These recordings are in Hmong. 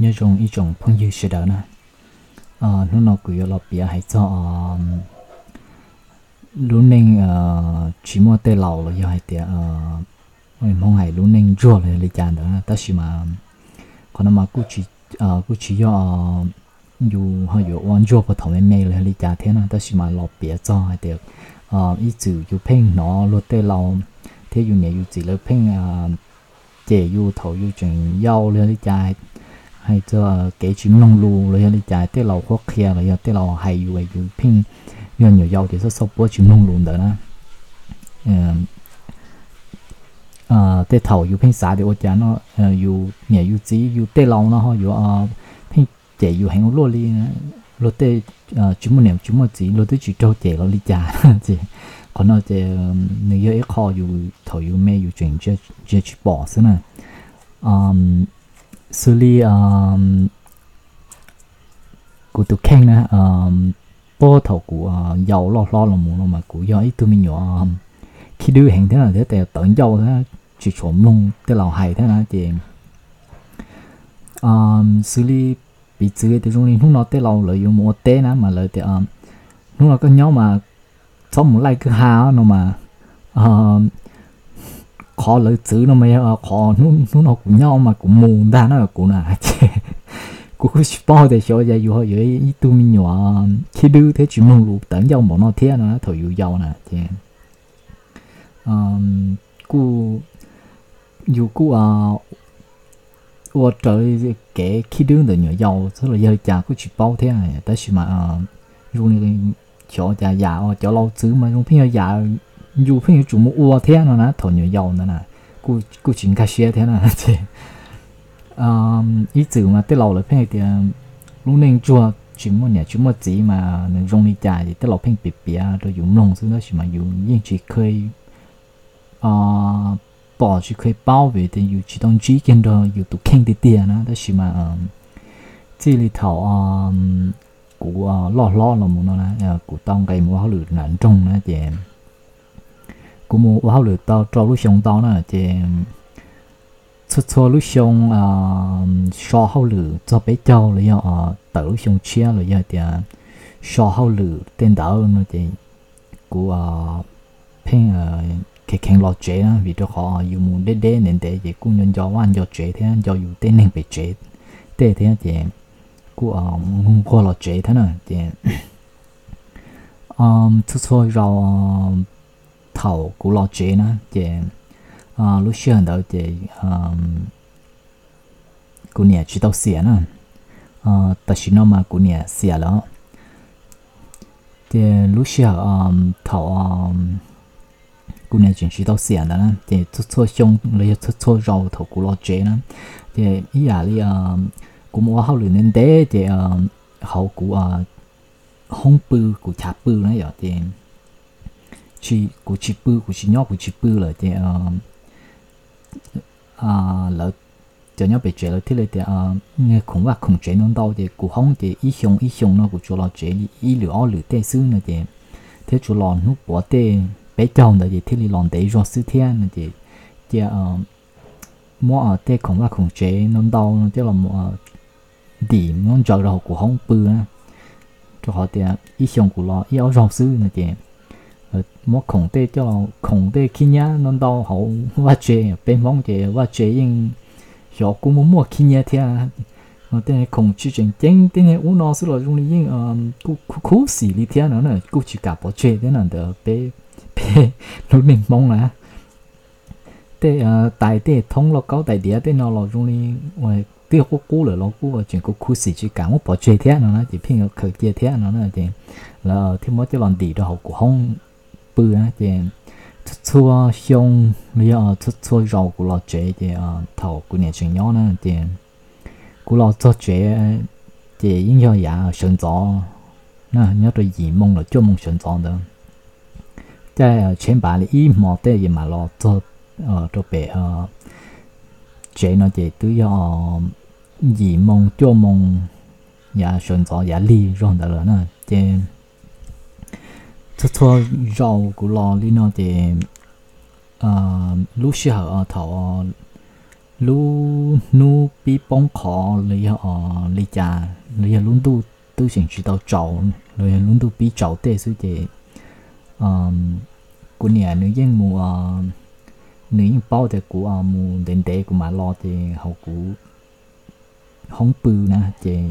Nyob zoo ib tsoom phooj ywg sawv daws na. Hnub no kuv yuav los piav hais txog lub neej tsis muaj tej laus los yog hais tias Hmoob hais lub neej ntsuag los yog li cas ntawd na. Tab sis mas qhov no mas kuj tsis yog yus ho yuav ua ntsuag puag thaum me me los yog li cas thiab na. Tab sis mas los piav txog hais tias ib txwm yus pheej hnov luag tej laus thiab yus niam yus txiv lawv pheej cem yus thaum yus tseem yau los yog li cas, hais txog kev tsis mloog lus los yog li cas, tej laus qhuab qhia los yog tej laus hais yus, yus pheej yog nyuam yaus ces xauj xauj puab tsis mloog lus ntawd na. Tej thaum yus pheej xav tias ua cas no yus niam yus txiv yus tej laus no ho yuav pheej cem yus heev ua luaj li. Luag tej tsis muaj niam tsis muaj txiv luag twb tsis raug cem los li cas. Ces qhov no ces nws yog ib qho yus thaum yus me yus tseem ntsia tsis pom xwb na. Xws li kuv tus kheej na, puag thaum kuv yau loj hlob los mus no mas kuv yog ib tug me nyuam khib dwb heev thiab no thiab, tes tawv ncauj thiab tsis tshua mloog tej laus hais thiab na. Ces xws li piv txwv tias zoo li hnub no tej laus lawv yuav mus ua teb na mas lawv tias hnub no koj nyob mas txhob mus laij kwj ha no mas qhov lawv txwv no mas yog qhov hnub no kuv nyob mas kuv mus ntag na kuv na. Ces kuv kuj tsis paub tias xyov yus ho yuav ib tug me nyuam khib dwb thiab tsis mloog lus tawv ncauj npaum no thiab no thaum yus yau na. Ces kuj, yus kuj ua raws kev khib dwb ntawm nyuam yaus xwb los yog li cas kuj tsis paub thiab. Tab sis mas zoo li xyov cas yam uas cov laus txwv mas zoo pheej yog yam yus pheej yuav tsum mus ua thiab no na thaum nyuam yaus ntawd na, kuj tsis nkag siab thiab na. Ces ib txwm mas tej laus lawv pheej hais tias lub neej ntsuag tsis muaj niam tsis muaj txiv mas nws zoo li cas ces tej laus pheej piav piav rau yus mloog xwb tab sis mas yus yeej tsis kheev pom tsis kheev paub vim tias yus tsis tau ntsib kiag nrog yus tus kheej tiag tiag na. Tab sis mas txij li thaum kuv loj hlob los mus no na, kuv tau nqes mus ua hauj lwm nram nroog na ces kuv mus ua hauj lwm tau rau lub xyoo ntau na ces txhua txhua lub xyoo so hauj lwm txog peb caug los yog tawm lub xyoo tshiab los yog tias so hauj lwm tej ntawd no ces kuv pheej kheev kheev los tsev na vim rau qhov yus mus deb deb ntev ntev ces kuj nco nco vaj nco tsev thiab nco yus tej neeg pem tsev tej thiab ces kuj nquag los tsev thiab na ces txhua txhua zaus thaum kuv los tsev na ces lub sij hawm ntawd ces kuv niam tsis tau xiam na. Tam sim no mas kuv niam xiam lawm. Ces lub sij hawm thaum kuv niam tseem tsis tau xiam ntawd na ces txhua txhua xyoo los yog txhua txhua zaus thaum kuv los tsev na ces ib yam li kuv mus ua hauj lwm ntev ntev ces hauv kuv hoob pw kuv chav pw na yom ces kuv tsis pw, kuv tsis nyob kuv tsis pw lawm ces lawv cov nyob pem tsev lawv thiaj li tias khoom vaj khoom tsev ntau ntau ces kuv hoob ces ib xyoo ib xyoo no kuv tsuas los tsev li ib lwm ob lwm tej xwb no ces thiab tsuas los hnub puav tej peb caug ntawd ces thiaj li los ntev zog xwb thiab no ces cia muab tej khoom vaj khoom tsev ntau ntau no coj los ntim muab ntsaws rau hauv kuv hoob pw na rau qhov tias ib xyoo kuv los ib ob zaug xwb no ces muab khoom tej coj los khoom tej khib nyiab ntau ntau hauv vaj tse. Peb Hmoob ces vaj tse yeej xyov kuj muaj muaj khib nyiab thiab no tej khoom tsis tseem ceeb tej niag ub no xwb los zoo li yeej kuj khuv xim li thiab no kuj tsis kam pov tseg thiab no ntawd peb, peb lub neej Hmoob na tej tais tej thoob lauj kaub tais diav tej no los zoo li twb yog qub qub lawm los kuj tseem kuv khuv xim tsis kam muab pov tseg thiab no na ces pheej yuav khaws cia thiab no na ces lawv thiaj muab coj los ntim rau hauv kuv hoob pw na ces txhua txhua xyoo los yog txhua txhua zaus kuv los tsev ces thaum kuv niam tseem nyob na ces kuv los txog tsev ces yeej yog yav sawv ntxov na nyob rau yim moo los cuaj moo sawv ntxov ntawd caij tsheb npav li ib hmo tej es mam los txog rau pem tsev no ces twb yog yim moo cuaj moo yav sawv ntxov yav lig zog ntawd lawm na ces txhua txhua zaus kuv los li no ces lub sij hawm thaum lub hnub pib poob qho los yog li cas, los yog lub ntuj twb tseem tsis tau tsaus, los yog lub ntuj pib tsaus tej xwb ces kuv niam nws yeej mus, nws yeej paub tias kuv mus ntev ntev kuv mam los ces hauv kuv hoob pw na ces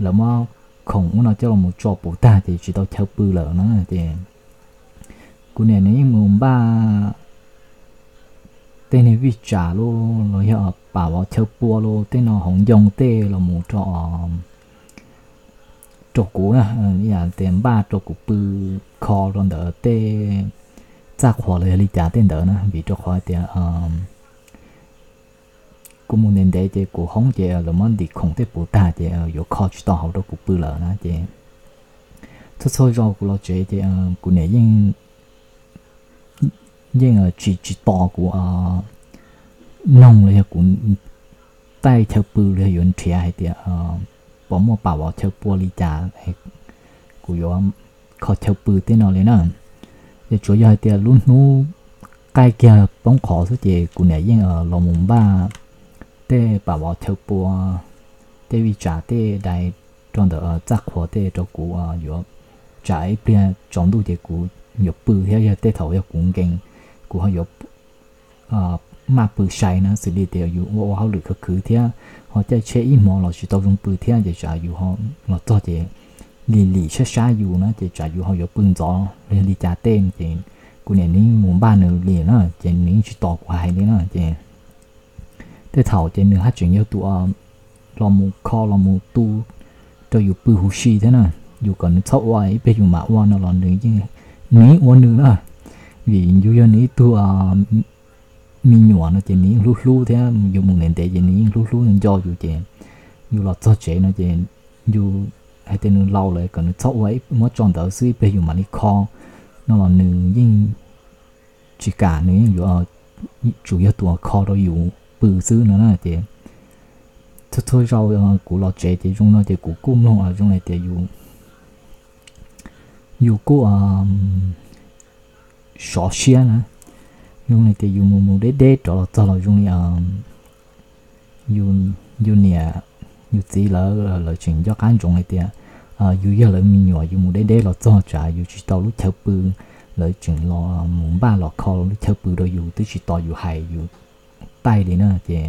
lawv muab khoom ub no coj los tso puv tag ces tsis tau chaw pw lawm na ces kuv niam nws yeej mus npaj tej niag vij tsam los yog pam vov chaw pua los tej no hauv ncoo tej los mus rau kuv na, tias npaj rau kuv pw kho rau ntawm tej txaj qhuas los yog li cas tej ntawd na, vim rau qhov tias kuv mus ntev ntev ces kuv hoob ces lawv muab ntim khoom tej puv tag ces yuav kho tsis tau hauv rau kuv pw lawm na ces txhua txhua zaus kuv los tsev ces kuv niam yeej yeej tsis tsis tos kuv noog los yog kuv taij chaw pw los yog yuav nrhiav hais tias puas muaj pam vov chaw pua li cas kuv yuav kho chaw pw tej no li na. Ces tsuas yog hais tias lub hnub qaij kiag poob qho xwb ces kuv niam yeej los mus npaj tej pam vov chaw pua, tej vij tsam tej dais rau ntawm txaj qhuas tej rau kuv yuav tsam ib pliag tsaus ntuj ces kuv yuav pw thiab yog tej thaum yog kuv nkees kuv ho yuav maj pw sai na, xws li tias yus ua ua hauj lwm khwv khwv thiab ho caij tsheb ib hmo los tsis tau zoo pw thiab ces tsam yus ho los txog ces lim lim sab sab yus na ces tsam yus ho yuav pw ntxov los yog li cas tej ces kuv niam nws mus npaj nws li na ces nws yeej tsis tos kuv hais li na ces tej thaum ces nws haj tseem yog tus los mus kho los mus tu rau yus pw huv si thiab na. Yus kom nws txhob ua ib pliag yus mam ua no los nws yeej, nws yeej ua nws na, vim yus yog nws ib tug me nyuam no ces nws yeej hlub hlub thiab yus mus ntev ntev ces nws yeej hlub hlub nco yus ces yus los txog tsev no ces yus hais tias nws laus lawm kom nws txhob ua, muab tso ntawd xwb ib pliag yus mam li kho no los nws yeej tsis kam, nws yeej yuav tsum yog tus kho rau yus pw xwb no na ces txhua txhua zaus kuv los tsev ces zoo no ces kuv kuj mloog zoo li tias yus kuj sov siab na, zoo li tias yus mus mus deb deb rov los txog los zoo li yus niam yus txiv lawv lawv tseem nco qab ntsoov hais tias yus yog lawv me nyuam, yus mus deb deb los txog tsam yus tsis tau lub chaw pw, lawv tseem los mus npaj los kho lub chaw pw rau yus twb tsis tos yus hais yus taij li na ces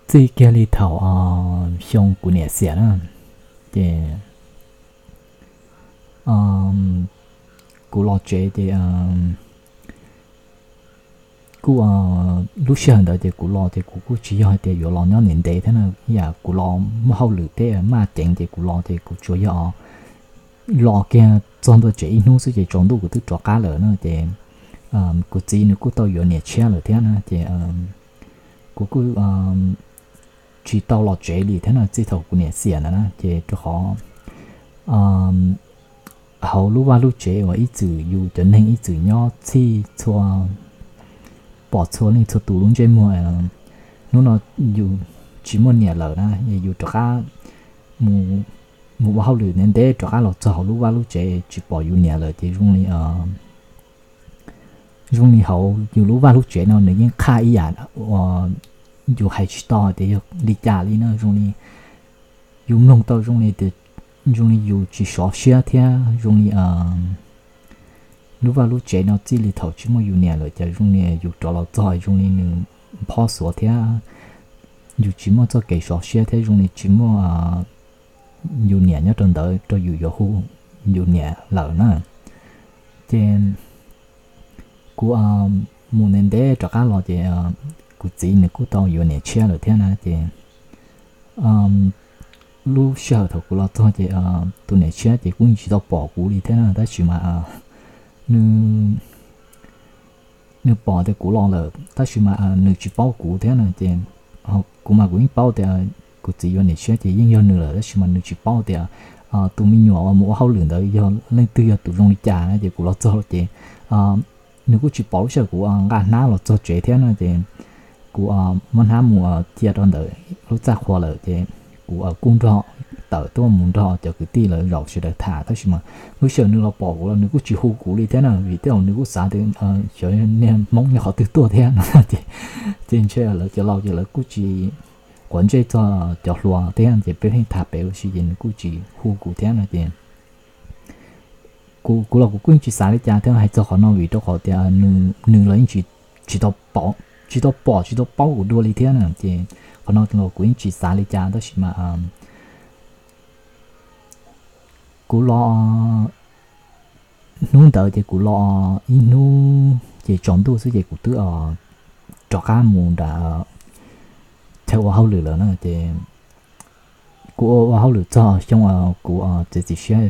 txij kiag li thaum xyoo kuv niam xiam na ces kuv los tsev ces kuj lub sij hawm ntawd ces kuv los ces kuv kuj tsis yog hais tias yuav los nyob ntev ntev thiab na, yam kuv los muaj hauj lwm tej maj ceev ces kuv los ces kuv tsuas yog los kiag txog ntua tsev ib hnub xwb ces tsaus ntuj kuv twb rov qab lawm na ces kuv txiv nws kuj tau yuav niam tshiab lawm thiab na ces kuv kuj tsis tau los tsev li thiab na, txij thaum kuv niam xiam ntawd na ces rau qhov hauv lub vaj lub tsev uas ib txwm yus cov neeg ib txwm nyob txhij txhua, pom txhua leej txhua tus lub ntsej muag, hnub no yus tsis muaj niam lawm na, yus rov qab mus ua hauj lwm ntev ntev rov qab los txog hauv lub vaj lub tsev tsis pom yus niam lawm ces zoo li zoo li hauv yus lub vaj lub tsev no nws yeej qhaj ib yam uas yus hais tsis tau tias yog li cas li na, zoo li yus mloog tau zoo li tias zoo li yus tsis sov siab thiab zoo li lub vaj lub tsev no txij li thaum tsis muaj yus niam lawm ces zoo li yus rov los txog zoo li nws phob xuav thiab yus tsis muaj txoj kev sov siab thiab zoo li tsis muaj yus niam nyob rau ntawd rau yus yuav hu yus niam lawm na. Ces kuv mus ntev ntev rov qab los ces kuv txiv nws kuj tau yuav niam tshiab lawm thiab na ces lub sij hawm thaum kuv los txog ces tus niam tshiab ces kuj tsis tau pom kuv li thiab na, tab sis mas nws pom tias kuv los lawm tab sis mas nws tsis paub kuv thiab na ces kuv mas kuv yeej paub tias kuv txiv yuav niam tshiab ces yeej yog nws lawm tab sis mas nws tsis paub tias tus me nyuam uas mus ua hauj lwm ntawd yog leej twg yog tus zoo li cas na ces kuv los txog ces nws kuj tsis pom lub sij hawm kuv nqa hnab los txog tsev thiab no ces kuv muab hnab mus cia rau ntawm lub txaj qhua lawm ces kuv kuj nrog tawm tuaj mus nrog cov kwv tij lawv zaum sawv daws tham, tab sis mas lub sij hawm nws los pom kuv los nws kuj tsis hu kuv li thiab na, vim tej zaum nws kuj xav tias xyov niag Hmoob nyob qhov twg tuaj thiab no. Ces, ces ntshe lawv cov laus ces lawv kuj tsis quav ntsej txog cov hluas thiab, ces peb pheej tham pem ua si ces nws kuj tsis hu kuv thiab no ces kuv, kuv los kuv kuj yeej tsis xav li cas thiab hais txog qhov no, vim rau qhov tias nws los yeej tsis, tsis tau pom, tsis tau pom tsis tau paub kuv dua li thiab na, ces qhov no los kuv yeej tsis xav li cas, tab sis mas kuv los, hnub ntawd ces kuv los ib hnub ces tsaus ntuj xwb ces kuv twb rov qab mus nram chaw ua hauj lwm lawm na. Ces kuv ua ua hauj lwm txog xyoo kuv txiav txim siab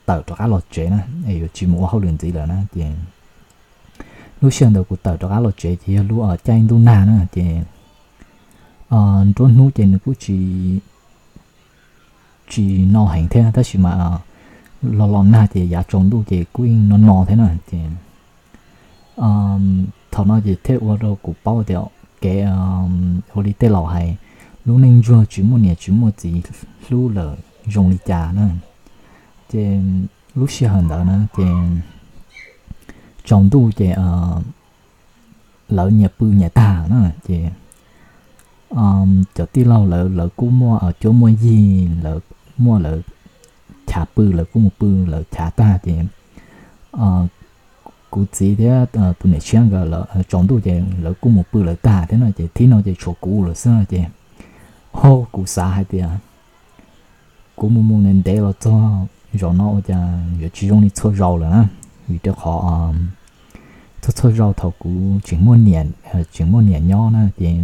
tawm rov qab los tsev na, yuav tsis mus ua hauj lwm ntxiv lawm na. Ces lub sij hawm ntawd kuv tawm rov qab los tsev ces yog lub caij ntuj nag na, ces nruab hnub ces nws kuj tsis, tsis no heev thiab, tab sis mas los los nag ces yav tsaus ntuj ces kuj yeej no no thiab na. Ces thaum no ces thiaj ua rau kuv paub tias kev ua li tej laus hais, lub neej ntsuag tsis muaj niam tsis muaj txiv hlub lawm zoo li cas na. Ces lub sij hawm ntawd na ces tsaus ntuj ces lawv nyias pw nyias tag na, ces cov tij laug lawv, lawv kuj muaj cuab muaj yig, lawv muaj lawv chav pw, lawv kuj mus pw lawv chav tag ces kuv txiv thiab tus niam tshiab nkawd tsaus ntuj ces lawv kuj mus pw lawv tag thiab no, ces thib no ces tshuav kuv lawm xwb no ces, o, kuv xav hais tias kuv mus mus ntev ntev los txog zaum no ua cas yuav tsis zoo li txhua zaus lawm na, vim rau qhov txhua txhua zaus thaum kuv tseem muaj niam, tseem muaj niam nyob na ces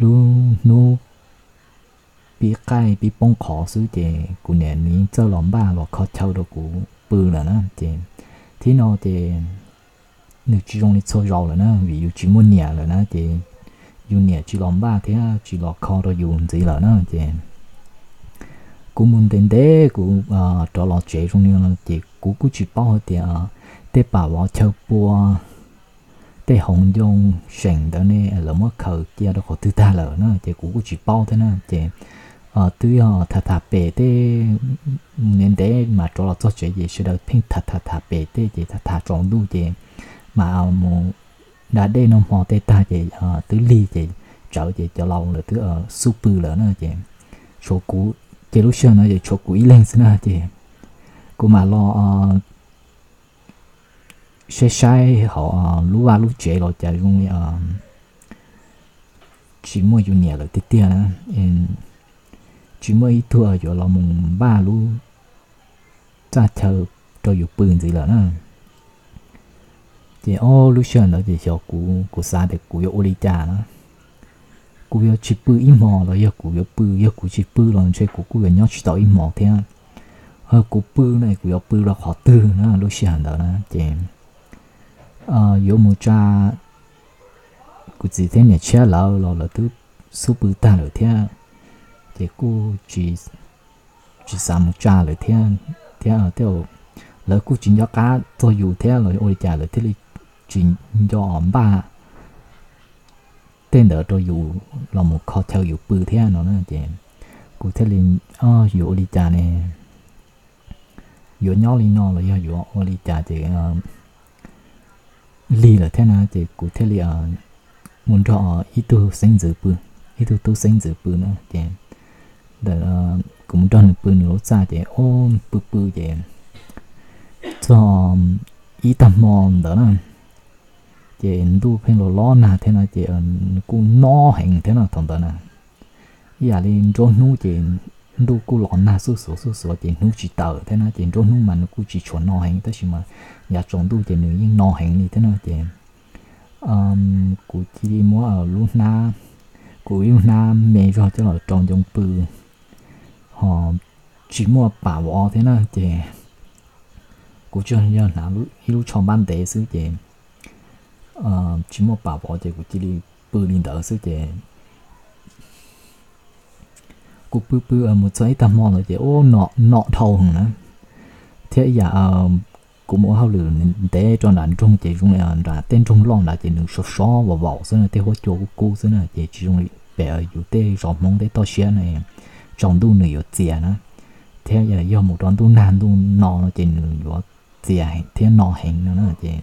lub hnub pib qaij pib poob qho xwb ces kuv niam nws yeej txawj los npaj los kho chaw rau kuv pw lawm na. Ces thib no ces nws tsis zoo li txhua zaus lawm na, vim yus tsis muaj niam lawm na, ces yus niam tsis los npaj thiab tsis los kho rau yus ntxiv lawm na. Ces kuv mus ntev ntev kuv rov los tsev zoo li no ces kuv kuj tsis paub hais tias tej pam vov chaw pua, tej hoov ncoo seem ntawd ne lawv muab khaws cia rau qhov twg tag lawm na, ces kuv kuj tsis paub thiab na. Ces twb yog tham tham pem tej, ntev ntev mas rov los txog tsev ces sawv daws pheej tham tham tham pem tej ces tham tham tsaus ntuj ces mas mus da dej noj hmo tej tag ces twb lig ces tsawv ces cov laus lawv twb xub pw lawm na. Ces tshuav kuv, ces lub sij hawm no ces tshuav kuv ib leeg xwb na ces kuv mam los saib saib hauv lub vaj lub tsev los cas zoo li tsis muaj yus niam lawm tiag tiag na. Tsis muaj ib tug yuav los mus npaj lub txaj chaw rau yus pw ntxiv lawm na. Ces o, lub sij hawm ntawd ces xyov kuv, kuv xav tias kuv yuav ua li cas na, kuv yuav tsis pw ib hmo los yog kuv yuav pw, yog kuv tsis pw los ntshe kuv kuj yuav nyob tsis tau ib hmo thiab. Kuv pw no kuv yuav pw rau qhov twg na lub sij hawm ntawd na? Ces yuav mus tsa kuv txiv thiab niam tshiab lawv los lawv twb xub pw tag lawm thiab, ces kuj tsis xav mus tsa lawv thiab, thiab lawv kuj tsis nco qab txog yus thiab los ua li cas lawv thiaj li tsis nco npaj tej ntawd rau yus los mus kho chaw yus pw thiab no na. Ces kuv thiaj li, o, yuav ua li cas ne? Yuav nyob li no los yog yuav ua li cas ces lig lawm thiab na, ces kuv thiaj li mus nrog ib tug xeeb ntxwv pw, ib tug tub xeeb ntxwv pw na. Ces ntawm kuv mus nrog nws pw nws lub txaj ces o, pw pw ces txog ib tag hmo ntawd na, ces ntuj pheej los los nag thiab no ces nws kuj no heev thiab no thaum ntawd na. Ib yam li nruab hnub ces ntuj kuj los nag xuj xuav xuj xuav ces hnub tsis tawm thiab na, ces nruab hnub mas nws kuj tsis tshua no heev tab sis mas yav tsaus ntuj ces nws yeej no heev li thiab na. Ces kuv cia li muab lub hnab, kuv ib lub hnab me zog coj los rau ncoo pw, ho tsis muaj pam vov thiab na, ces kuv tsuas yog hnav ib lub tsho npab ntev xwb ces tsis muaj pam vov ces kuv cia li pw li ntawd xwb ces kuv pw pw mus txog ib tag hmo ntawd ces ub, no dhau heev na, thiab ib yam kuv mus ua hauj lwm ntev rau nram nroog ces zoo li nram tej nroog loj nrad ces nws sov sov vaum vaum xwb na, tej huab cua kub kub xwb na, ces tsis zoo li pem yus tej zos Hmoob tej toj siab na. tsaus ntuj nws yuav txias na, thiab yog mus rau ntuj nag ntuj no no ces nws yuav txias thiab no heev no na ces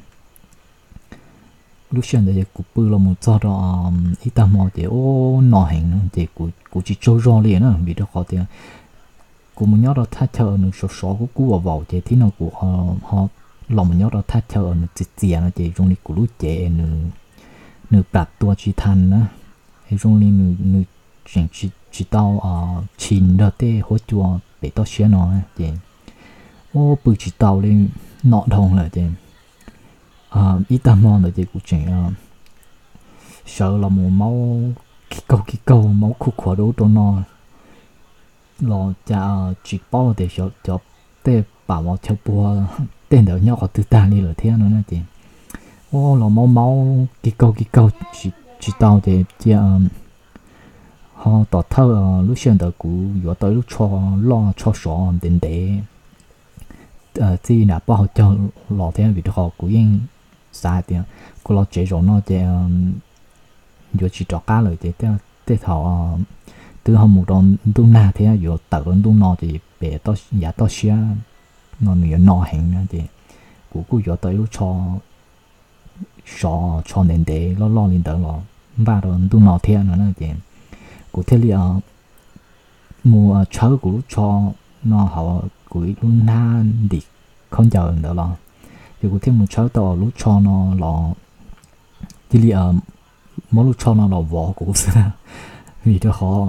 lub sij hawm ntawd ces kuv pw los mus txog rau ib tag hmo ces ub no heev no ces kuv tsis tsaug zog li na vim rau qhov tias kuv mus nyob rau thaj chaw nws sov sov kub kub vos vos ces thib no kuv ho los mus nyob rau thaj chaw nws txias txias no ces zoo li kuv lub cev nws plam tua tsis tau na, zoo li nws tseem tsis tau chim nrog tej huab cua pem toj siab no ces ub pw tsis tau li, no dhau lawm ces ib tag hmo ntawd ces kuv tseem sawv los mus maub kig kaug kig kaug maub khuj khuav rau ub rau no los cas tsis paub tias cov tej pam vov chaw pua tej ntawd nyob qhov twg tag li lawm thiab no ces ub los maub maub kig kaug kig kaug tsis tau ces cia ho tom thawj lub sij hawm ntawd kuv yuav tau ib lub tsho loj tsho sov ntev ntev txij nram poj hauv caug los thiab vim rau qhov kuv yeej xav hais tias kuv los tsev zaum no ces yuav tsis rov qab lawm ces tej thaum twb ho mus rau ntuj nag thiab yuav tawm rau ntuj no ces pem yav toj siab no nws yuav no heev no ces kuv kuj yuav tau ib lub tsho sov tsho ntev ntev loj loj li ntawd los npaj rau ntuj no thiab no na ces kuv thiaj li mus tshawb kuv lub tsho no hauv kuv ib lub hnab ntim khaub ncaws ntawd los ces kuv thiaj mus tshawb tau lub tsho no los cia li muab lub tsho no los vov kuv xwb vim rau qhov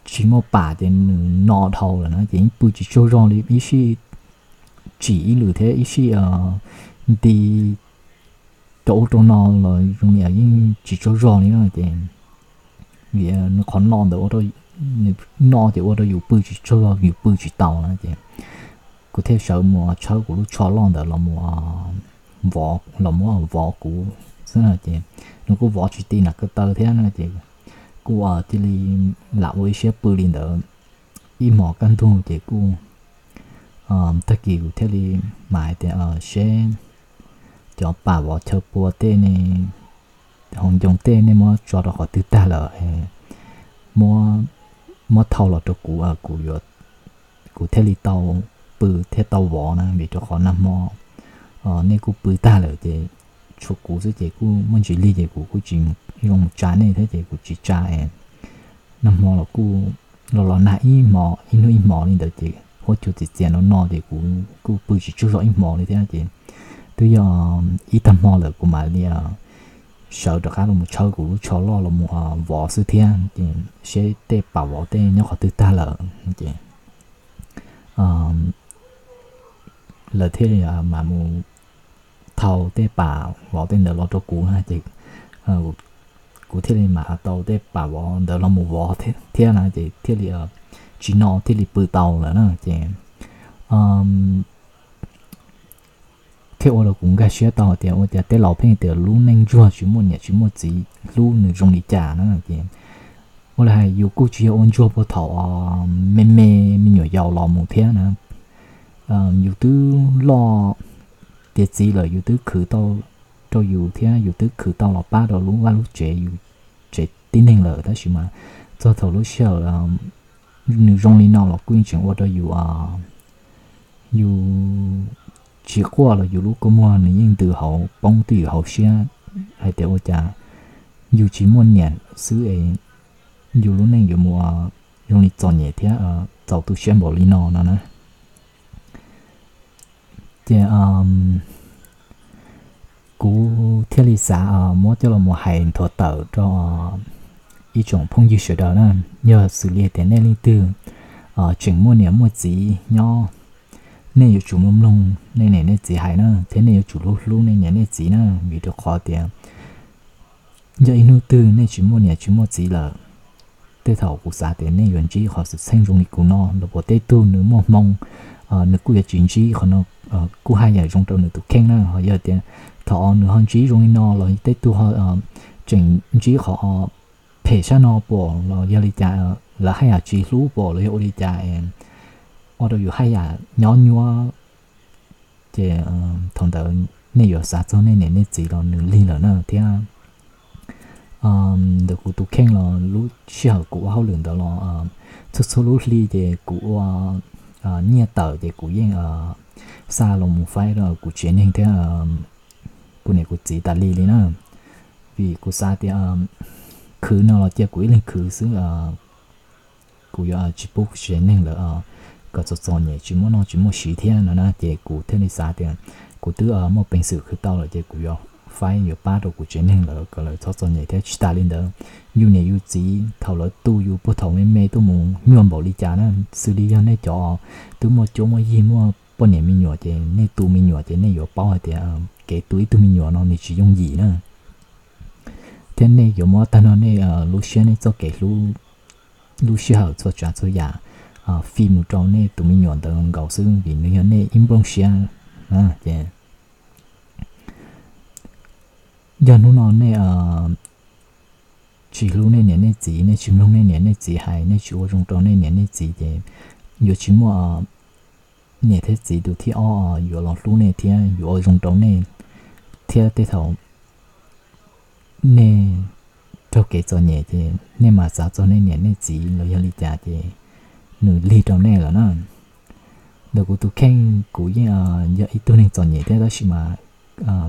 tsis muaj pam ces nws no dhau lawm na ces yeej pw tsis tsaug zog li ib sij tsim ib lwm thiab ib sij nti rau ub rau no los zoo li yeej tsis tsaug zog li no ces vim nws qhov no ntawd ua rau, nws no ces ua rau yus pw tsis tsaug zog yus pw tsis tau na ces kuv thiaj sawv mus tshawb kuv lub tsho loj ntawd los mus vov, los muab vov kuv xwb ces nws kuj vov tsis ti nram ko taw thiab no ces kuj cia li lam ua ib siab pw li ntawd ib hmos kaj ntug ces kuj tag kis kuv thiaj li mam hais tias seb cov pam vov chaw pua tej ne, hauv ncoo tej nej muab tso rau qhov twg tag lawm, muab thau los rau kuv, kuv thiaj li tau pw thiab tau vov na vim rau qhov nag hmo nej kuj pw tag lawm ces tshuav kuv xwb ces kuj muaj ntsis lig ces kuv kuj tsis zoo mus tsa nej thiab ces kuv tsis tsa es nag hmo los kuj los los nag ib hmo ib hnub ib hmo li ntawd ces huab cua txias txias no no ces kuv kuj pw tsis tsaug zog ib hmo li thiab ces twb yog ib tag hmo lawm kuv mam li sawv rov qab los mus tshawb kuv lub tsho loj los mus vov xwb thiab ces seb tej pam vov tej nyob qhov twg tag lawm ces lawv thiaj li mam mus thau tej pam vov tej ntawd los rau kuv na ces kuv thiaj li mam tau tej pam vov ntawd los mus vov thiab na ces thiaj li tsis no thiaj li pw tau lawm na ces thiaj ua rau kuv nkag siab tau hais tias ua cas tej laus pheej tias lub neej ntsuag tsis muaj niam tsis muaj txiv hlub nws zoo li cas na ces ua li hais yus kuj tsis yog ua ntsuag puag thaum me me me nyuam yaus los mus thiab na, yus twb loj tiav txiv lawm yus twb khwv tau rau yus thiab yus twb khwv tau los pab rau lub vaj lub tsev yus tsev tib neeg lawm tab sis mas txog thaum lub sij hawm nws zoo li no los kuj yeej tseem ua rau yus yus tsis quaj los yus lub kua muag nws yeej ntws hauv poob twj ywm hauv siab hais tias ua cas yus tsis muaj niam xwb es yus lub neej yuav mus zoo li txom nyem thiab txaus tu siab npaum li no no na. Ces kuv thiaj li xav muab coj los mus hais nthuav tawm rau ib tsoom phooj ywg sawv daws na, yog xws li tias nej leej twg tseem muaj niam muaj txiv nyob, nej yuav tsum mloog mloog nej niam nej txiv hais na, thiab nej yuav tsum hlub hlub nej niam nej txiv na, vim rau qhov tias yog ib hnub twg nej tsis muaj niam tsis muaj txiv lawm, tej thaum kuv xav tias nej yuav ntsib qhov xwm txheej zoo li kuv no los puas tej tug nws muaj hmoo, nws kuj yuav tsis ntsib qhov no, kuj haj yam zoo rau nws tus kheej na. Ho yog tias thaum nws ho ntsib zoo li no los tej tug tseem ntsib qhov phem sab no puas los yog li cas, lawv haj yam tsis hlub puas los yog ua li cas ua rau yus haj yam nyob nyuab, ces thaum ntawd nej yuav xav txog nej niam nej txiv los nws lig lawm na thiab. Ntawm kuv tus kheej los lub sij hawm kuv ua hauj lwm ntawd los txhua txhua lub hli ces kuv ua nyiaj tawm ces kuv yeej xa los mus faib rau kuv tsev neeg thiab kuv niam kuv txiv tas li li na. Vim kuv xav tias khwv no los cia kuv ib leeg khwv xwb, kuv yuav tsis pub kuv tsev neeg lawv kom txom txom nyem tsis muaj noj tsis muaj siv thiab no na. Ces kuv thiaj li xav tias kuv twb muaj peev xwm khwv tau lawm ces kuv yuav faib yuav pab rau kuv tsev neeg lawv kom lawv txhob txom nyem thiab. Tsis tas li ntawd, yus niam yus txiv thaum lawv tu yus puag thaum me me tuaj mus nyuaj npaum li cas na, xws li yog nej cov twb muaj cuab muaj yig muaj poj niam me nyuam ces nej tu me nyuam ces nej yuav paub hais tias kev tu ib tug me nyuam no nws tsis yooj yim na. Thiab nej yuav muab tag nrho nej lub siab nej txoj kev hlub, lub sij hawm txhua tsav txhua yam fij mus rau nej tus me nyuam ntawd nkaus xwb vim nws yog nej ib nplooj siab. Ces yog hnub no nej tsis hlub nej niam nej txiv, nej tsis mloog nej niam nej txiv hais, nej tsis ua zoo rau nej niam nej txiv ces yuav tsis muaj niam thiab txiv tus thib ob yuav los hlub nej thiab yuav ua zoo rau nej. Thiab tej thaum nej raug kev txom nyem ces nej mam xav txog nej niam nej txiv los yog li cas ces nws lig rau nej lawm na. Ntawm kuv tus kheej kuv yeej yog ib tug neeg txom nyem thiab tab sis mas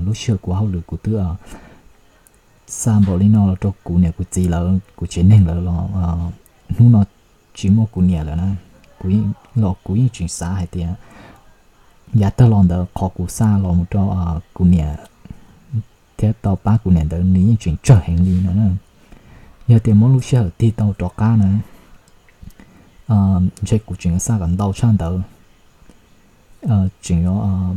lub sij hawm kuv hauj lwm kuv twb xa npaum li no los rau kuv niam kuv txiv lawv kuv tsev neeg lawv los hnub no tsis muaj kuv niam lawm na. Kuv los kuv yeej tseem xav hais tias yav tag los ntawd qhov kuv xa los mus rau kuv niam thiab tau pab kuv niam ntawd nws yeej tseem tsawg heev li no na. Yog tias muab lub sij hawm tig tau rov qab na, ntshe kuv tseem yuav xa kom ntau tshaj ntawd, tseem yuav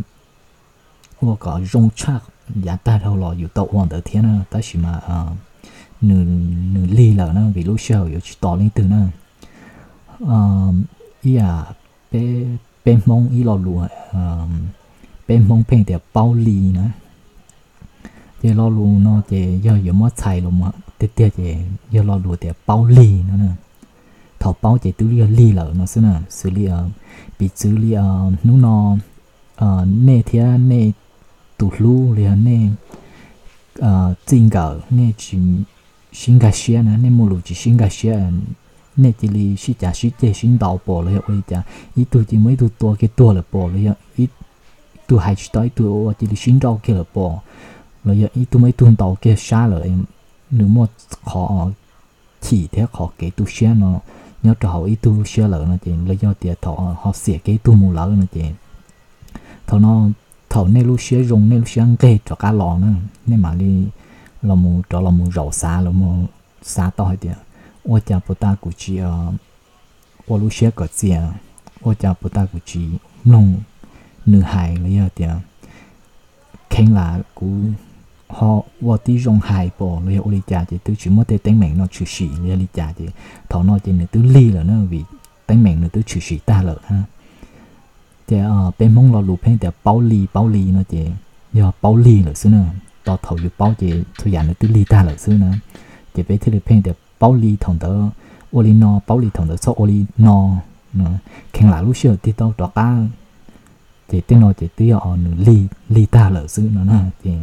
ua kom zoo tshaj yav tag dhau los yus tau ua ntawd thiab na. Tab sis mas nws lig lawm na vim lub sij hawm yuav tsis tos leej twg na. Ib yam peb Hmoob ib lo lus, peb Hmoob pheej tias paub li na. Ces lo lus no ces yog yuav muab txhais los tiag tiag ces yog lo lus tias paub lig no. Thaum paub ces twb yog lig lawm no xwb na. Xws li piv txwv li hnub no nej thiab nej tus hlub los yog nej txij nkawm nej tsis sib nkag siab na, nej muaj lus tsis sib nkag siab, nej cia li sib cav sib ceg sib ntaus pom los yog ua li cas, ib tug cia li muab ib tug tua kiag tuag lawm pom los yog ib tug hais tsis tau ib tug ua cia li sib nrauj kiag lawm pom, los yog ib tug muab ib tug ntaus kiag sab lawm, nws muaj qhov chim thiab qhov kev tu siab no nyob rau hauv ib tug lub siab lawm no ces los yog tias thaum ho xiam kiag ib tug mus lawm no ces thaum no, thaum nej lub siab zoo nej lub siab nqeg rov qab los na, nej mam li los mus rov los mus zaum xav los mus xav tau hais tias ua cas puas tas kuv tsis ua lub siab kom txias, ua cas puas tas kuv tsis mloog nws hais los yog tias kheev lam kuv ho ua tib zoo hais pom los yog ua li cas ces twb tsis muaj tej teeb meem no tshwm sim los yog li cas ces thaum no ces nws twb lig lawm na vim teeb meem nws twb tshwm sim tag lawm na. Ces peb Hmoob lo lus pheej tias paub li paub li no ces yog paub lig lawm xwb na. Tos thaum yus paub ces txhua yam nws twb lig tag lawm xwb na. Ces peb thiaj li pheej tias paub li thaum ntawd ua li no, paub li thaum ntawd txhob ua li no, kheev lam lub sij hawm tig tau rov qab. Ces tej no ces twb yog nws lig tag lawm xwb no na. Ces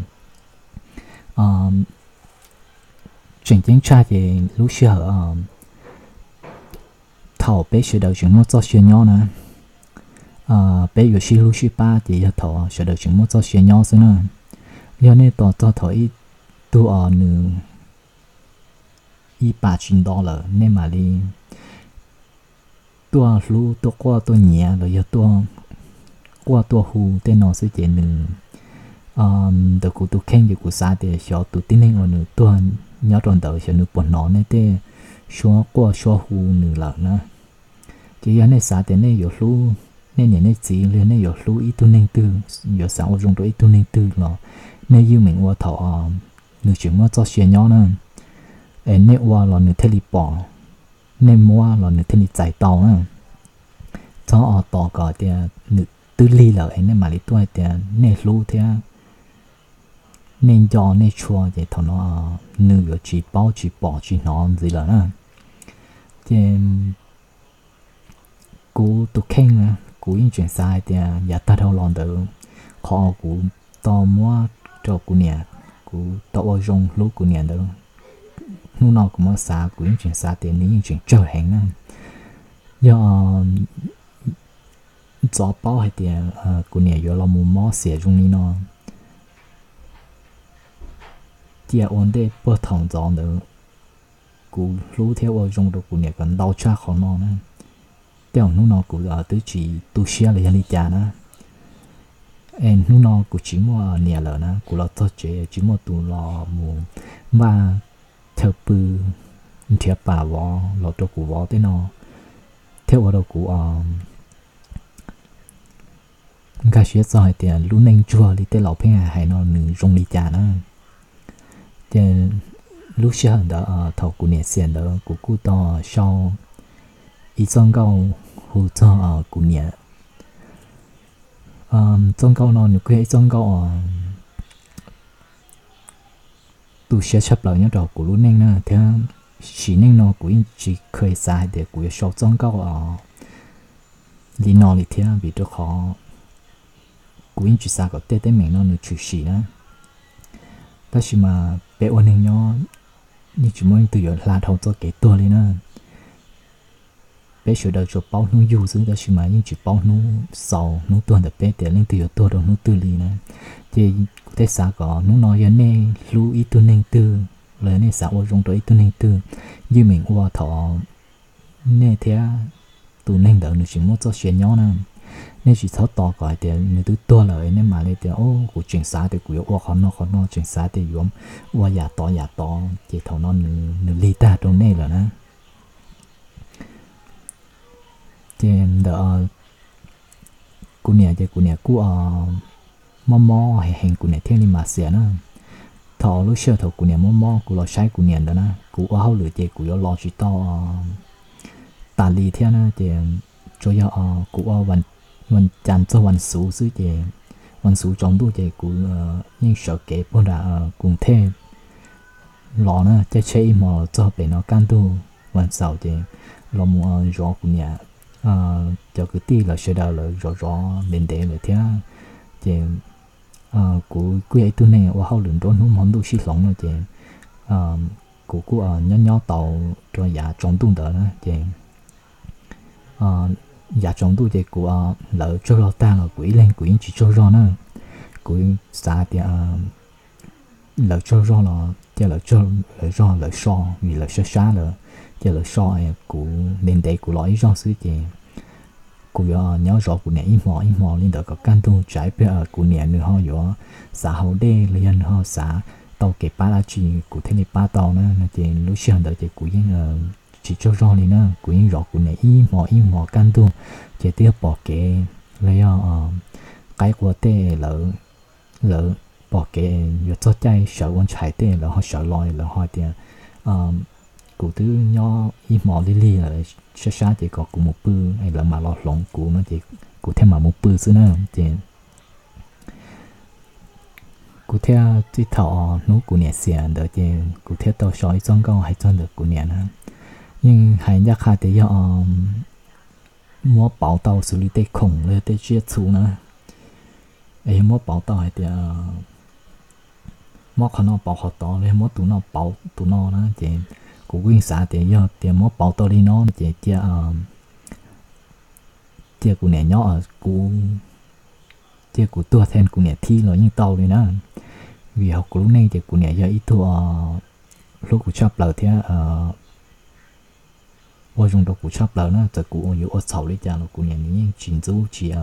tseem ceeb tshaj ces lub sij hawm thaum peb sawv daws tseem muaj txoj sia nyob na, peb yuav sib hlub sib pab ces yog thaum sawv daws tseem muaj txoj sia nyob xwb na. Yog nej tos txog thaum ib tug os nws ib pas tsis nto lawm nej mam li tuaj hlub tuaj quaj tuaj nyiav los yog tuaj quaj tuaj hu tej no xwb ces nws, ntawm kuv tus kheej ces kuv xav tias xyov tus tib neeg uas nws tuag nyob rau ntawd xyov nws puas hnov nej tej suab quaj suab hu nws lawm na. Ces yog nej xav tias nej yuav hlub nej niam nej txiv los yog nej yuav hlub ib tug neeg twg, yuav xav ua zoo rau ib tug neeg twg los nej yeej meem ua thaum nws tseem muaj txoj sia nyob na. Es nej ua los nws thiaj li pom, nej muab los nws thiaj li txais tau na. Txhob tos kom tias nws twb lig lawm es nej mam li tuaj hais tias nej hlub thiab nej nco nej tshua ces thaum no nws yuav tsis paub tsis pom tsis hnov ntxiv lawm na. Ces kuv tus kheej na, kuv yeej tseem xav hais tias yav tag dhau los ntawd, qhov kuv tau muab rau kuv niam, kuv tau ua zoo hlub kuv niam ntawd, hnub no kuv muab xav kuv yeej tseem xav tias nws yeej tseem tsawg heev na. Yog txov paub hais tias kuv niam yuav los mus mob xiam zoo li no, cia ua ntej puag thaum ntxov ntawd kuv hlub thiab ua zoo rau kuv niam kom ntau tshaj qhov no na, tej zaum hnub no kuv twb tsis tu siab los yog li cas na. Es hnub no kuv tsis muaj niam lawm na, kuv los txog tsev tsis muaj tus los mus npaj chaw pw nrhiav pam vov los rau kuv vov tej no, thiab ua rau kuv nkag siab txog hais tias lub neej tsuag li tej laus pheej hais no nws zoo li cas na. Ces lub sij hawm ntawd thaum kuv niam xiam ntawd kuv kuj tau sau ib txoj nkauj hu txog kuv niam. Txoj nkauj no nws kuj yog ib txoj nkauj tu siab tshaj plaws nyob rau kuv lub neej na, thiab sim neej no kuv yeej tsis kheev xav hais tias kuv yuav sau txoj nkauj li no li thiab, vim rau qhov kuv yeej tsis xav kom tej teeb meem no nws tshwm sim na. Tab sis mas peb ua neeg nyob yeej tsis muaj leej twg yuav hla dhau txoj kev tuag li na. Peb sawv daws tsuas paub hnub yug xwb, tab sis mas yeej tsis paub hnub xaus hnub tuag ntawm peb tias leej twg yuav tuag rau hnub twg li na. Ces kuv thiaj xav kom hnub no yog nej hlub ib tug neeg twg los yog nej xav ua zoo rau ib tug neeg twg, yeej meem ua thaum nej thiab tus neeg ntawd nws tseem muaj txoj sia nyob na. Nej tsis txhob tos kom hais tias nws twb tuag lawm nej mam li tias, o, kuv tseem xav tias kuv yuav ua qhov no qhov no, tseem xav tias yuav ua yam tod yam tod, ces thaum no nws lig tag rau nej lawm na. Ces ntawm kuv niam ces kuv niam kuj mob mob heev heev kuv niam thiaj li mam xiam na. Thaum lub sij hawm thaum kuv niam mob mob kuv los saib kuv niam ntawd na, kuv ua hauj lwm ces kuv yuav los tsis tau tas li thiab na, ces tsuas yog kuv ua vas cas txog vas xuv xwb ces vas xuv tsaus ntuj ces kuv yeej sawv kev puag nram Koos Thej los na, caij tsheb ib hmo los txog pem no kaj ntug vas xaum ces los mus zov kuv niam cov kwv tij lawv sawv daws lawv zov zov ntev ntev lawm thiab. Ces kuv kuj yog ib tug neeg ua hauj lwm nruab hnub hmo ntuj sib hloov no ces kuv kuj nyob nyob tau rau yav tsaus ntuj ntawd na ces yav tsaus ntuj ces kuv lawv tsaug zog tag los kuv ib leeg kuv yeej tsis tsaug zog na. Kuv xav tias lawv tsaug zog los cia lawv tsaug lawv zog lawv so, vim lawv sab sab lawm, cia lawv so, kuv ntev ntev kuv los ib zaug xwb ces kuv yuav nyob zov kuv niam ib hmo ib hmo li ntawd kom kaj ntug tsam ib pliag kuv niam nws ho yuav xav haus dej los yog nws ho xav tau kev pab dab tsi kuv thiaj li pab tau na no ces lub sij hawm ntawd ces kuv yeej tsis tsaug zog li na, kuv yeej zov kuv niam ib hmo ib hmo kaj ntug ces twb yog pom kev los yog qaib qua tej lawv lawv pom kev yuav txog caij sawv ua ntshais tej lawv ho sawv los lawv ho tias kuv twb nyob ib hmo lig lig lawm, sab sab ces kom kuv mus pw es lawv mam los hloov kuv no ces kuv thiaj mam mus pw xwb na ces kuv thiaj txij thaum hnub kuv niam xiam ntawd ces kuv thiaj tau sau ib txoj nkauj hais txog ntawm kuv niam na. Yeej hais ncaj qha tias yog muab pauv tau xws li tej khoom los yog tej tsiaj txhu na, es yog muab pauv tau hais tias muab qhov no pauv qhov tod los yog muab tus no pauv tus no na ces kuv kuj yeej xav tias yog tias muab pauv tau li no ces cia cia kuv niam nyob, kuv cia kuv tuag them kuv niam thiab los yeej tau li na. Vim hauv kuv lub neej ces kuv niam yog ib tug hlub kuv tshaj plaws thiab ua zoo rau kuv tshaj plaws na, txawm kuv yuav ua txhaum li cas los kuv niam nws yeej tsis ntxub tsis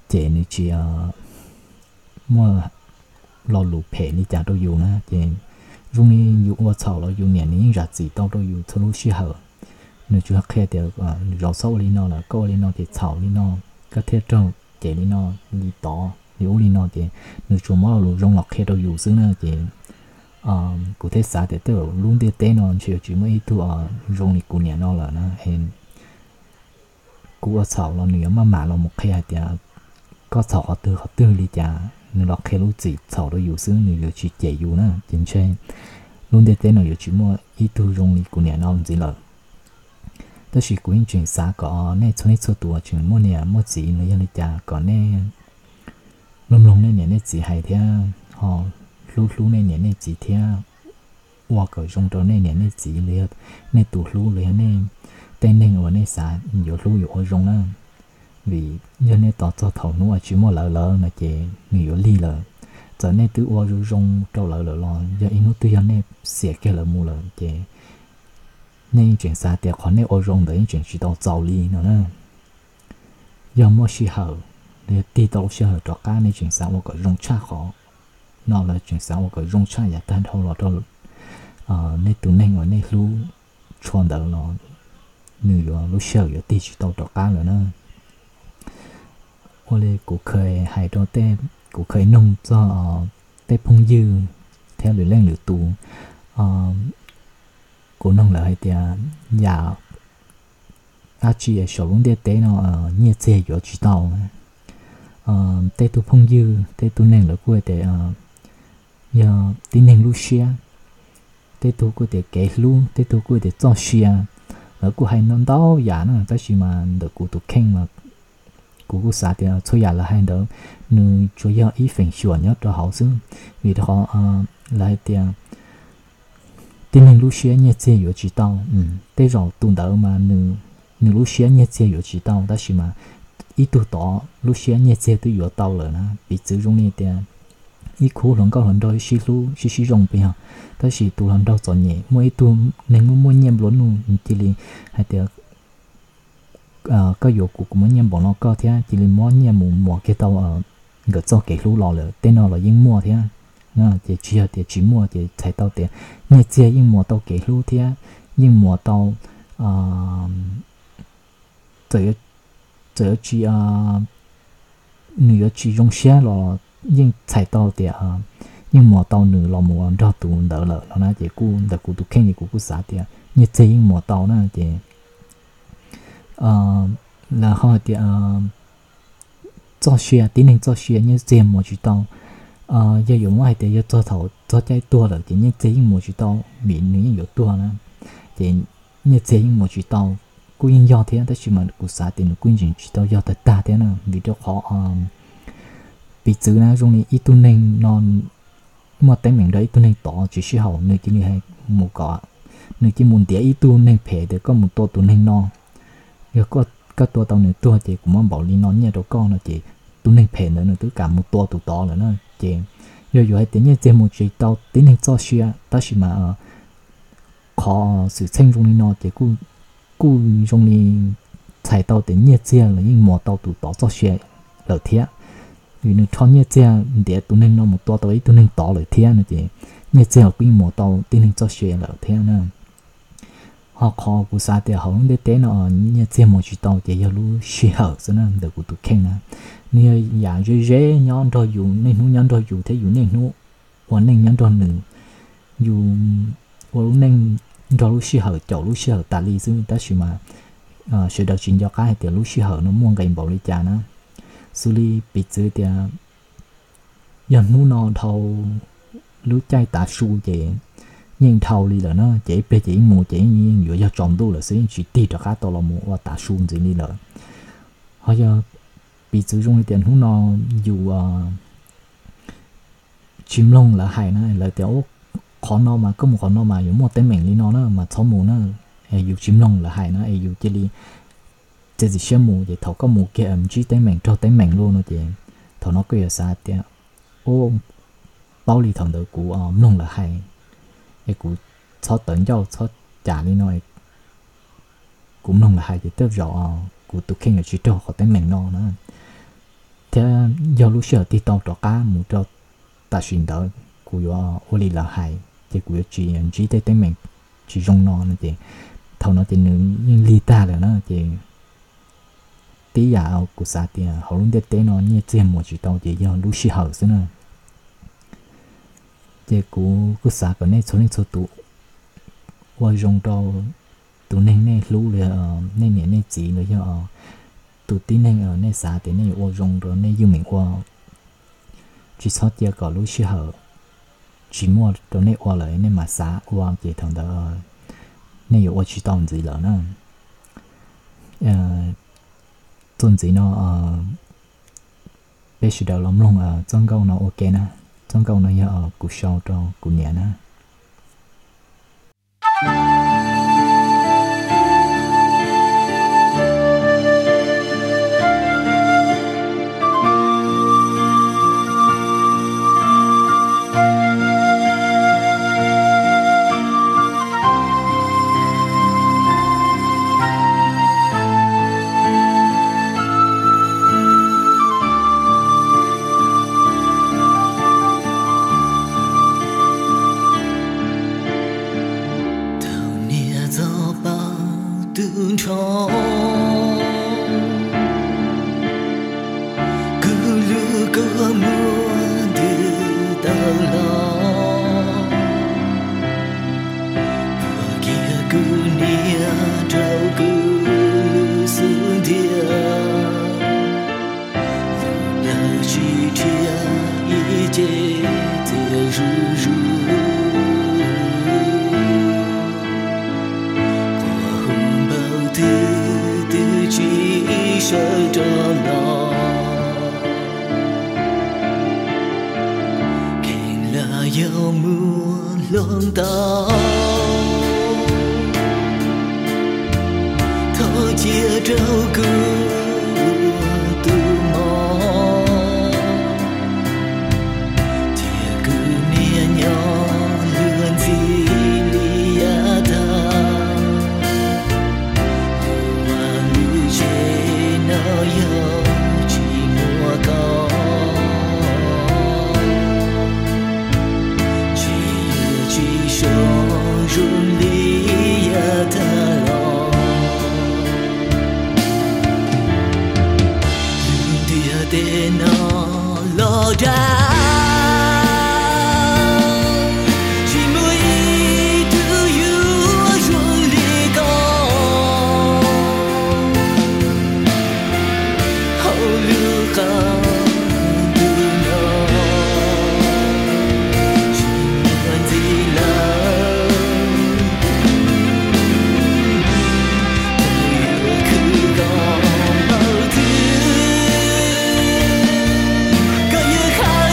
cem, nws tsis muaj lo lus phem li cas rau yus na ces zoo li yus ua txhaum los yus niam nws yeej zam txim tau rau yus txhua lub sij hawm. Nws tsuas qhia tias zov txhob ua li no lawm, koj ua li no ces txhaum li no, koj thiaj raug cem li no li tod li ub li no ces nws tsuas muab lo lus zoo los qhia rau yus xwb na ces kuv thiaj xav tias tej zaum lub ntiaj teb no ntshe yuav tsis muaj ib tug zoo li kuv niam no lawm na. Kuv ua txhaum los nws yuav maj mam los mus qhia hais tias koj txhaum qhov twg qhov twg li cas, nws los qhia lub txim txhaum rau yus xwb, nws yuav tsis cem yus na ces ntshe lub ntiaj teb no yuav tsis muaj ib tug zoo li kuv niam no ntxiv lawm. Tab sis kuv yeej tseem xav kom nej txhua leej txhua tus tseem muaj niam muaj txiv los yog li cas kom nej mloog mloog nej niam nej txiv hais thiab ho hlub hlub nej niam nej txiv thiab ua kom zoo rau nej niam nej txiv los yog nej tus hlub los yog nej tej neeg uas nej xav yuav hlub yuav ua zoo na. Vim yog nej tos txog thaum hnub uas tsis muaj lawv lawm no ces nws yuav lig lawm. Txawm nej twb ua zoo zoo rau lawv lawm los yog ib hnub twg yog nej xiam kiag lawv mus lawm ces nej yeej tseem xav tias qhov nej ua zoo ntawd yeej tseem tsis tau txaus li no na. Yog muaj sij hawm, yog tig tau lub sij hawm rov qab nej tseem xav ua kom zoo tshaj qhov no los tseem xav ua kom zoo tshaj yav tag dhau los rau nej tus neeg uas nej hlub tshua ntawd los nws yuav lub sij hawm yuav tig tsis tau rov qab lawm na. Ua li kuv kheev hais rau tej, kuv kheev noog txog tej phooj ywg thiab lwm leej lwm tus, kuv noog lawv hais tias yam dab tsi saum lub ntiaj teb no nyiaj txiag yuav tsis tau. Tej tug phooj ywg tej tug neeg lawv kuj hais tias yog tib neeg lub siab, tej tug kuj tias kev hlub, tej tug kuj tias txoj sia. Lawv kuj hais ntau ntau yam na, tab sis mas ntawm kuv tus kheej mas kuv kuj xav tias txhua yam lawv hais ntawd nws tsuas yog ib feem xyuam nyob rau hauv xwb. Vim rau qhov lawv hais tias tib neeg lub siab nyiaj txiag yuav tsis tau. Tej zaum tus ntawd mas nws lub siab nyiaj txiag yuav tsis tau, tab sis mas ib tug tod lub siab nyiaj txiag twb yuav tau lawm na. Piv txwv zoo li tias ib khub hluas nkauj hluas nraug sib hlub sib sib zoo pes yog, tab sis tus hluas nraug txom nyem, muaj ib tug neeg muaj muaj nyiaj nplua nuj cia li hais tias koj yuav kuv, kuv muab nyiaj npaum no koj thiab, cia li muab nyiaj mus muas kiag tau nkawd txoj kev hlub los lawm. Tej no los yeej muaj thiab, ces tsis yog tias tsis muaj, ces txhais tau tias nyiaj txiag yeej muas tau kev hlub thiab yeej muas tau txawm yuav tsis, nws yuav tsis zoo siab los yeej txhais tau tias yeej muas tau nws los mus nrog tus ntawd lawm no na. Ces kuj ntawm kuv tus kheej ces kuv kuj xav tias nyiaj txiag yeej muas tau na. Ces lawv ho hais tias txoj sia, tib neeg txoj sia nyiaj txiag muas tsis tau. Yog yuav muab hais tias yog txog thaum txog caij tuag lawm ces nyiaj txiag yeej muas tsis tau, vim nws yeej yuav tuag na. Ces nyiaj txiag yeej muas tsis tau, kuj yeej yog thiab, tab sis mas kuv xav tias nws kuj yeej tsis tau yog tag tag thiab na. Vim rau qhov piv txwv na, zoo li ib tug neeg no muaj teeb meem nrog ib tug neeg tod tsis sib haum, nws cia li mus kom, nws cia li mus ntiav ib tug neeg phem tias koj mus tua tus neeg no, yog koj tua tau nws tuag ces kuv muab npaum li no nyiaj rau koj no, ces tus neeg phem ntawd nws twb kam mus tua tus tod lawm na. Ces yog yuav hais tias nyiaj txiag mus tsis tau tib neeg txoj sia, tab sis mas qhov xwm txheej zoo li no ces kuj zoo li txhais tau tias nyiaj txiag los yeej muas tau tus tod txoj sia lawm thiab. Vim nws rho nyiaj txiag ntiav tus neeg no mus tua tau ib tug neeg tod lawm thiab no ces nyiaj txiag los kuj yeej muas tau tib neeg txoj sia lawm thiab na. Ho qhov kuv xav tias hauv lub ntiaj teb no nyiaj txiag muas tsis tau ces yog lub sij hawm xwb na, ntawm kuv tus kheej na. Nws yog yam ze ze nyob nrog yus, niaj hnub nyob nrog yus thiab yus niaj hnub ua neej nyob nrog nws. Yus ua lub neej nrog lub sij hawm, caum lub sij hawm tas li xwb, tab sis mas sawv daws tsis nco qab hais tias lub sij hawm no muaj nqis npaum li cas na. Xws li piv txwv tias yog hnub no dhau lub caij tav su ces yeej dhau li lawm na, ces ib pliag ces yeej mus ces yeej yuav yog tsaus ntuj lawm xwb, yeej tsis tig rov qab tau los mus ua tav su ntxiv li lawm. Ho yog piv txwv zoo li tias hnub no yus tsis mloog lawv hais na, lawv tias qhov no mas koj mus qhov no mas yuav muaj teeb meem li no na mas txhob mus na, es yus tsis mloog lawv hais na, es yus cia li txiav txim siab mus, ces thaum koj mus kiag ntsib teeb meem raug teeb meem luaj no ces thaum no koj yuav xav tias, u, paub li thaum ntawd kuv mloog lawv hais, es kuv txhob tawv ncauj txhob cam li no, kuv mloog lawv hais ces tej zaum kuv tus kheej yuav tsis raug qhov teeb meem no na. Thiab yog lub sij hawm tig tau rov qab mus rau tam sim ntawd kuv yuav ua li lawv hais ces kuv yuav tsis ntsib tej teeb meem tsis zoo no no ces thaum no ces nws yeej lig tag lawm na. Ces tib yam kuv xav tias hauv lub ntiaj teb no nyiaj txiag muas tsis tau ces yog lub sij hawm xwb na. Ces kuv kuj xav kom nej txhua leej txhua tus ua zoo rau tus neeg nej hlub, nej niam nej txiv los yog tus tib neeg nej xav tias nej yuav ua zoo rau nej yeej meem ua. Tsis txhob cia kom lub sij hawm tsis muaj rau nej ua lawm nej mam xav ua ces thaum ntawd nej yuav ua tsis tau ntxiv lawm na. Txuas ntxiv no peb sawv daws los mloog txoj nkauj no ua ke na. Txoj nkauj no yog kuv sau rau kuv niam na. Thaum niam txog pab tub nrho, kuv lub kua muag ntws tawm los, puag kiag kuv niam rau kuv lub xub ntiag. Lub plawv tsis dhia ib ce txias zuj zus, quas hu npaum twg twb tsis sawv rov los. Kheev lam yog muaj hluas ntaus, thov cia rau kuv ua tus mos, cia kuv niam nyob luag ntxhi li yav tag. Lub vaj lub tsev no yog tsis muaj koj, tsis yuav tsis so zoo li yav tag los. Lub ntiaj teb no los dag, tsis muaj ib tug yuav zoo li koj. Hauv lub qab ntuj no tsis muaj ntxiv lawm, koj yuav khwv koj npaum twg, koj yuav hais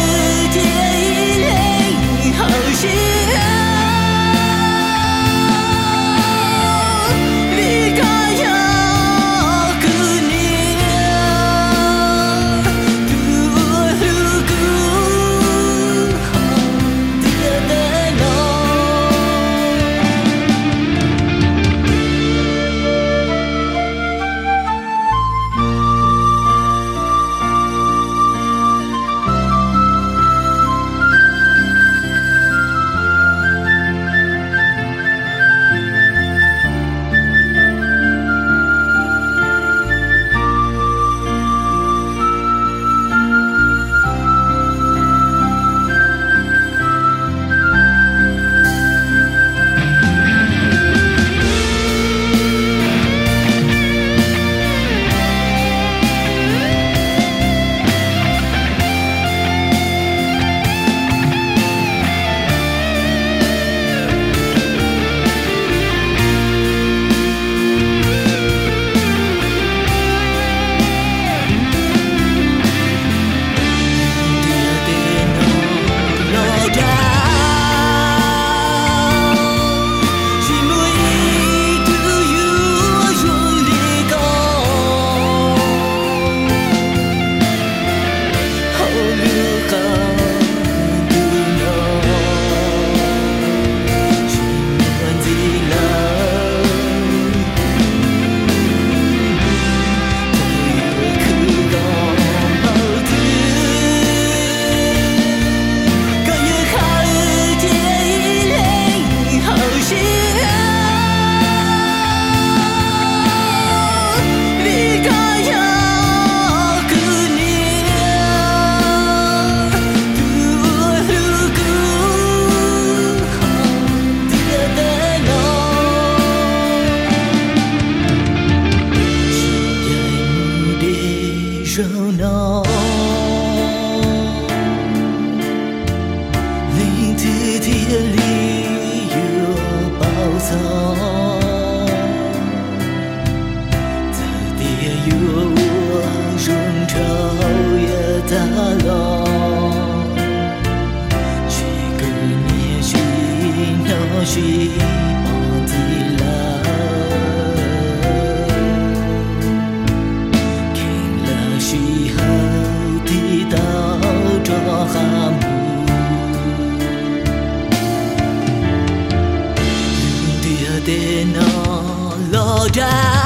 Tej no los dag